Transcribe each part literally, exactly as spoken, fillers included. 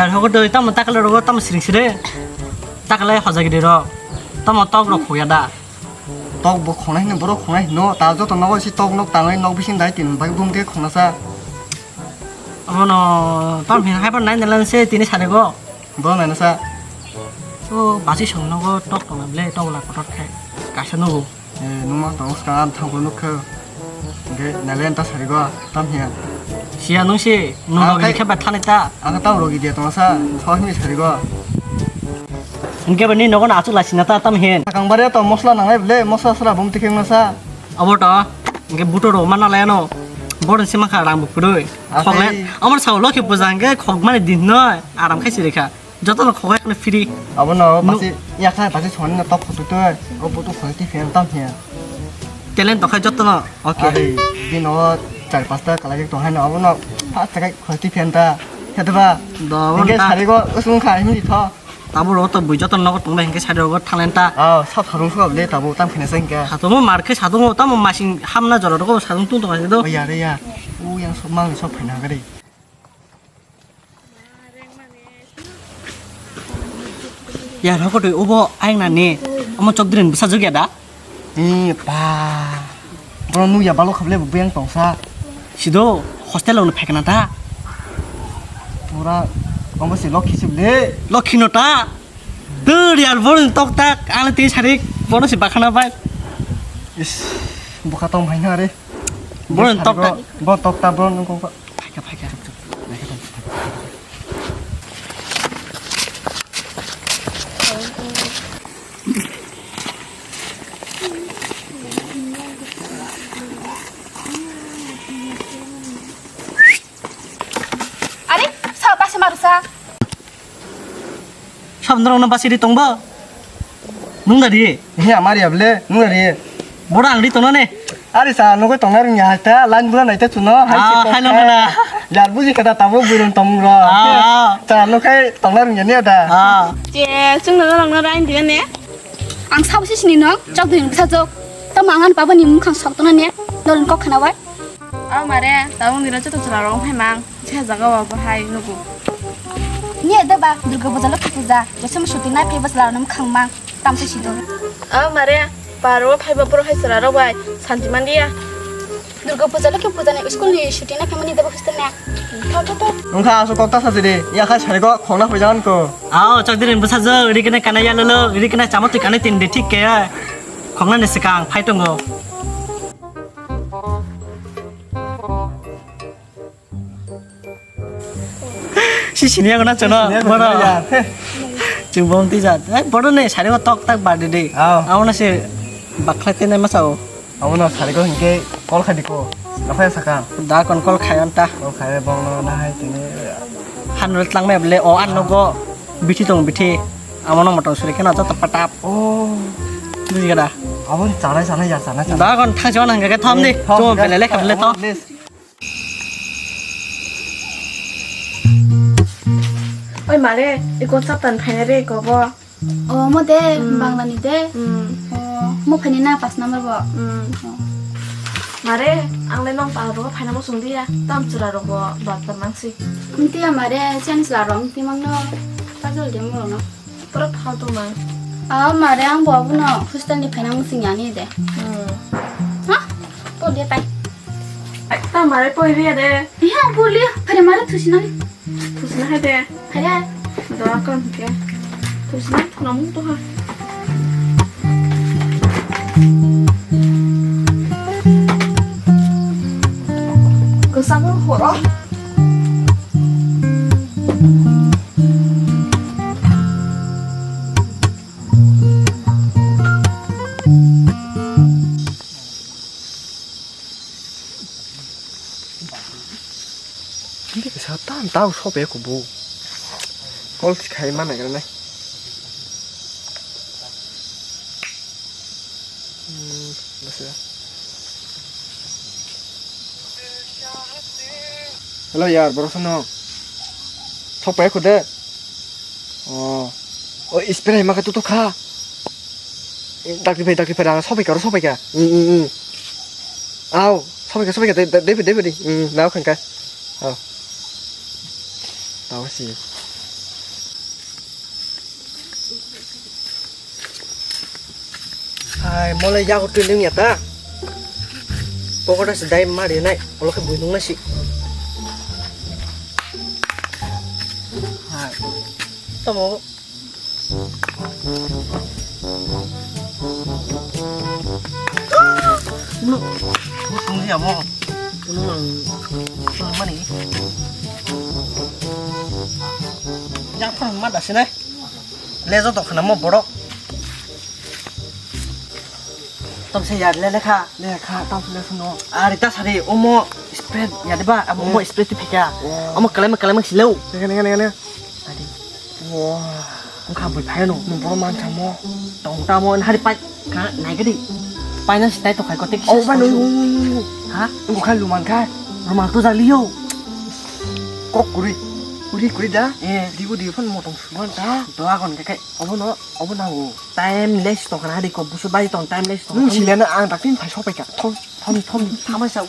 Ar hogo doi tamo takle rogo tamo siring sire. Takle hojagiri ro. Tamo tok rok khoya da. Tok bo khonai hino, borok khonai hino. Ta joto nogo si tok nok tangai nok bising dai tin bai bum ke khonasa. Abono tam hin hai pan nai nalan se tini sarigo. Bo nai nasa. O basi song nogo tok tong ble tok la kotor khai. Kaisa nogo. Eh, nungma tong ska am thang nuk khe. Ge nalen ta sarigo tam hin. Sia nung si nung Ah, rogi kai- khe ba thani ta. Ang tau rogi dia tong sa. Thok ni sarigo. Hingke bani nogo na achuk lasina ta tam hin. Kang bare to mosla nangai ble, mosla sra bum tikheng nasa. Abo to, hingke buto rok mana laya no. Boron sima kha rang bukudoi. Akhai- Khoklen, amar sao lokhi puja hingke khok mani din noi, aram khai siri kha. Joto no khok hai khne free. Abo no Nu- basi, ya kha basi soni no tok khutu toi. O buto khoi ti phen tam hin. Talent to khai joto no. Okay. Ari, bino char pasta kalai tong hai no, abo no pa chakai khoi ti phen ta. Khe ba? Do, Hingke won ta. Sarigo usung kha himdi tho. Tabo ro to bui joto nogo tong bai hingke sari rogo thanglen ta. Ah, sab sarung sab le tabo tam khene sengke. Satungo mar khe satungo tamo masing hamna jora rogo satung tung tong do. Oh, ya re ya. U yang sok mang sok phaina gari. Ya rogo de ubo aing na ni. Amo chokdrin bwsa jogya da. Ni pa. Bro nu ya balo khable bu yang tongsa. Sido hostel lo phekna ta. Pura omo si lokhi sibli. Lokhi no ta. Dur yar boro ni tok tak ang tei sarik boro si bakhana bai. Is buka tong hai na re. Boro ni tok tak. Bo tok ta boro nung kong. Phaikha phaikha. Are, sa basi marusa. Sab norok no basi ri tong bo. Nung da ri. He amari able, nung da ri. Boro ang ri tong ne. Ari sa, nugui tongna rwngya hai ta, line bura nai ta chuno, hai Ah, se hai nang kha. Yar buji kha da, tabuk buiron tong ro. Ah, ah. Cha, nukhai tongna rwngya ni da. Ah. Je, chwng no rwngna rain diga ne. Ang sabo se sini no, chok ding sa chok. Tamo ang ani baba ni mung khang sok tona ne, nolin kok khana wai. Aw mare, tabuk nira joto chwla rok phai mang, je jaga o bo hai nugo. Ni da ba, Durga puja, Lokhi puja, je sum suti nai phai bas la no khang mang. Tamsa sido. Ah, mare, paro phaiba boro hai chwla rok bai santi mandiya. Durga puja, Lokhi puja ni school ni suti na khamani debo hostel na. Tho, tho, tho. Wngkha aswk kok ta sajidi, ya kha sari kok khokna phaijagan ko. Ao, chakdirin bwsajwk, ri kene kana ya lolo, ri kene chama twi kanai tin de thik ke. Khokna ni swkang phai tongo. Si siniya guna chwno, siniya guna boro. Ya. Chwng bong twi jat. Ai, boro ni sari o tok tak ba de de. Ao. Amo na se bakhlai tene ma sao. Amo na sari ko hingke call khai di ko. Naphai saka. Da kon call khai anta. Call khai bong no na hai tini. Han rwt lang me ble o an no go. Bithi tong bithi. Amo no motor suri khena jata patap. Oh. Buji gada. Abo chanai chanai ya chanai chanai. Da kon thang chon hangke thom di. Thom, chon thom, bele le thom, khable to. Thom, please. Oi mare, iko chaptan phaina re iko bo. O, mo de, hmm. Bangla ni de. Hmm. O, mo phaini na pas number bo. Hmm. O. Mare, ang le nong pa ro phaina mo sung dia. Tam chura ro bo bat ban mangsi. Mti amare, chen chura ro mti mang no. Pajol de mo no. Pura phaltu mang. Ah, mare ang bo abono hostel ni phaina mung sing yani de. Hmm. Ha? Po de pai. Ai, ta mare poi ri de. Ya, po li. Pare mare thusi nani. Thusi na hai de. Hai de. Da kan ke. Thusi na thuna mung to ha. Kesang horo. Sa tam tau sope ko bo. Call khai mana gana nai. Hmm, basta. Hello yar, borok sano. Sok pai khude. Oh. Oh, spray ma ka tu tu kha. Dakti phai, dakti phai, rang sopai ka, sopai ka. Hmm, hmm, hmm. Au, sopai ka, sopai ka, de, de, de, de, de. Hmm, nao khangka. Au. Tao si. Ai, mole yago twi lung ya ta. Pokota se dai mari nai, olo khe bui nung nai si. Hai. Tamo. Mulo, mulo tong ya mo. Mulo, mulo mani. Yang phang ma da se nai. Lejo tong khna mo borok. Tom se ya le le kha. Le kha, tom se le sung no. Ari ta sari, omo spray ya de ba, abo omo spray ti phika. Oh. Omo kalai ma kalai ma silo. Nega, nega, nega, nega. Ari. Wah. Wngkha bui phai no. Nung borok man samo. Tong ta mo, hari pai. Ka, nai gadi. Pai na sitai to khai ko te kisa. Oh, ba no. Ha? Wngkha luman kha. Luman to jali yo. Kok kuri. Kuri, kuri da. Eh. Dibu, dibu phan motong suman ta. Doa kon ke kai. Obo no, obo na o. Time less tong khana hari ko busu bai tong time less tong. Nung silena ang daktin phai sopai ka. Thom, thom, thom, thamai sao.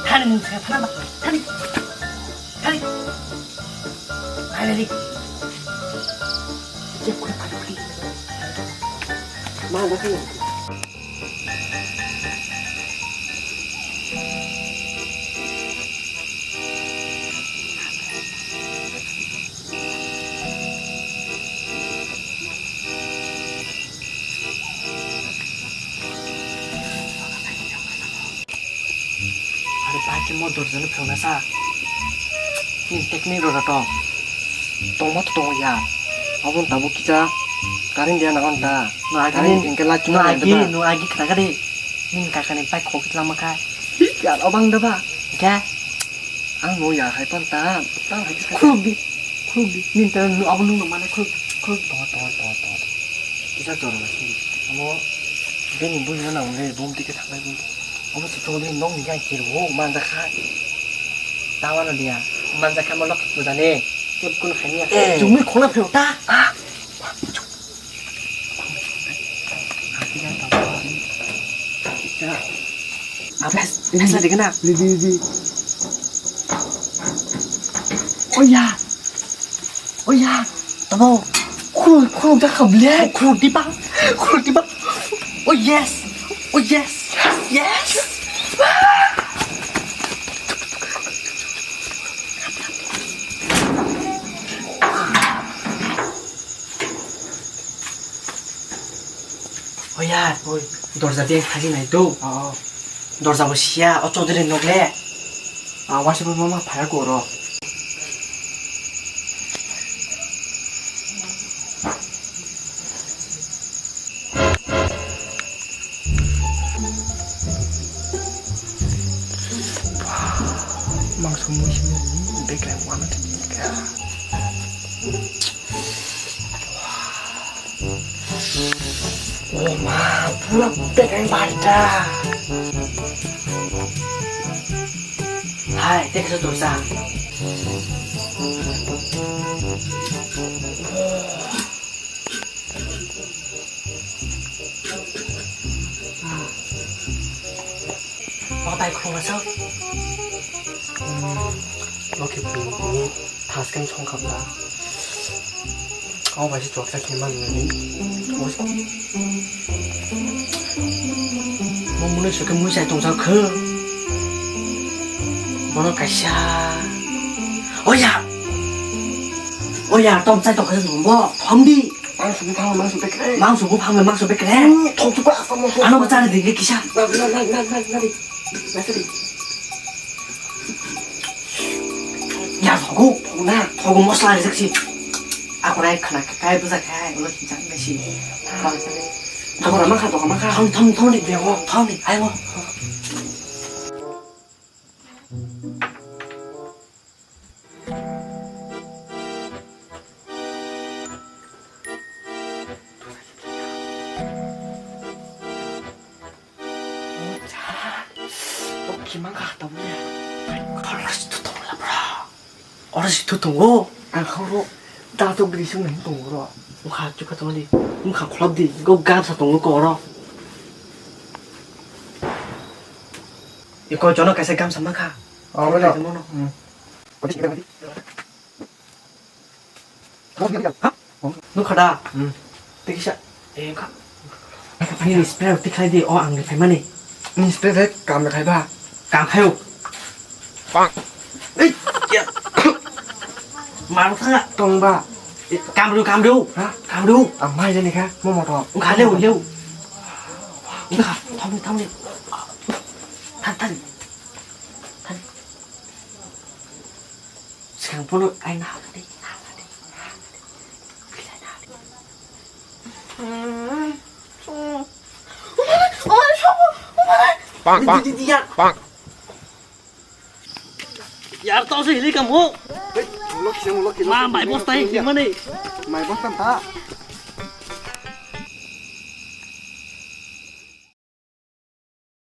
Thani, thani, thani, thani. Thani, thani, thani. Thani, thani. Ari bai khe mo dorja no phela sa. Ni technique rok tong. Tongma to tongo ya. Abo tabuk kisa current dia na on ta. No agi current ni, hingke light no chuma agi, de ba. No agi khna kade. Ni kaka ni pai khok lama kha. Hi ya, obang da ba. Kya? Ang no ya hai pan ta. Tang hai kisa. Khuluk di. Khuluk di. Ni ta no abo no mane khuluk. Khuluk. Tongo, tongo, tongo, tongo. Kisa jora na sini. Amo bini bui no na unde bum tike thangai bum. Obo se chongdri nokni yang kiri o manjakha. Tawano dia, manjakha mo lok pujani. Tep kun khani ya. Eh. Chumui khona pheo ta. Ah. Apiya tawani. Ya. Apes, apes lagi kena. Ready, ready. Oh ya. Oh ya. Tabo. Khuluk, khuluk jakha ble. Khuluk diba. Khuluk diba. Oh yes. Oh yes. Yes. Oh ya. Oi. Dorja beng phaji nai do. Oh. Dorja bo siya. O chodri nok le. Ah, waisa bo mama phaya koro. Mangso mui simi bekreng wana tini ka. Oh ma, pura bekreng baita. Hai, teka sa dosa. Batai khunga sa. Loki phung phung thas keng song khapla. Abo bai se chwla chwla khe man nani. Mo mwnwi sokhe mui chai tongsa khe. Bono kaisa. Oya. Oya, tom chai tongkha se bo. Thomdi. Mangso buphang, mangso bekreng. Mangso buphang, mangso bekreng. Hmm, thok thok apa mangso. Ano ko chari dingke kisa. Na, na, na, na, na, na, na, na, na. Ya, thogo, thogo na, thogo mosla rijak si. Ako nai khana kai bujak hai, ulo kijak nai si. Thogo na makha, thogo makha. Thong, thong, thong ni, thong ni, ayo. Oke, mangkha tamo ya. Oro si tu tongo la, bro. Oro si tu tongo. Ang khoro dato gri sung nang tongo ro. Wngkha chukha tongdi, wngkha kholop di, go gamsa tongo koro. Iko jono kaisa gamsa mankha. Oh, wala. Hmm. Nukha da? Hmm. Tikisa. Eh, wngkha. Ani spray tikhlai di, o ang ni phaimani. Ni spray de kam de khaiba. Kam khayo. Bang. Ei, ya. Maru thanga. Tongba. Eh, kamru, kamru. Ha? Kamru. Amai jani kha, mo moto. Wngkha leo, leo. Wngkha, thangni, thangni. Thang, thang. Thang. Swkang bono aina hapdi, hapdi, hapdi. Bang, bang. Di, di, di, ya. Bang. Yar, tao se hili kam ho. Hei, mulok kisa, mulok kisa. Ma, mai bosta hi, mani. Mai bosta ta.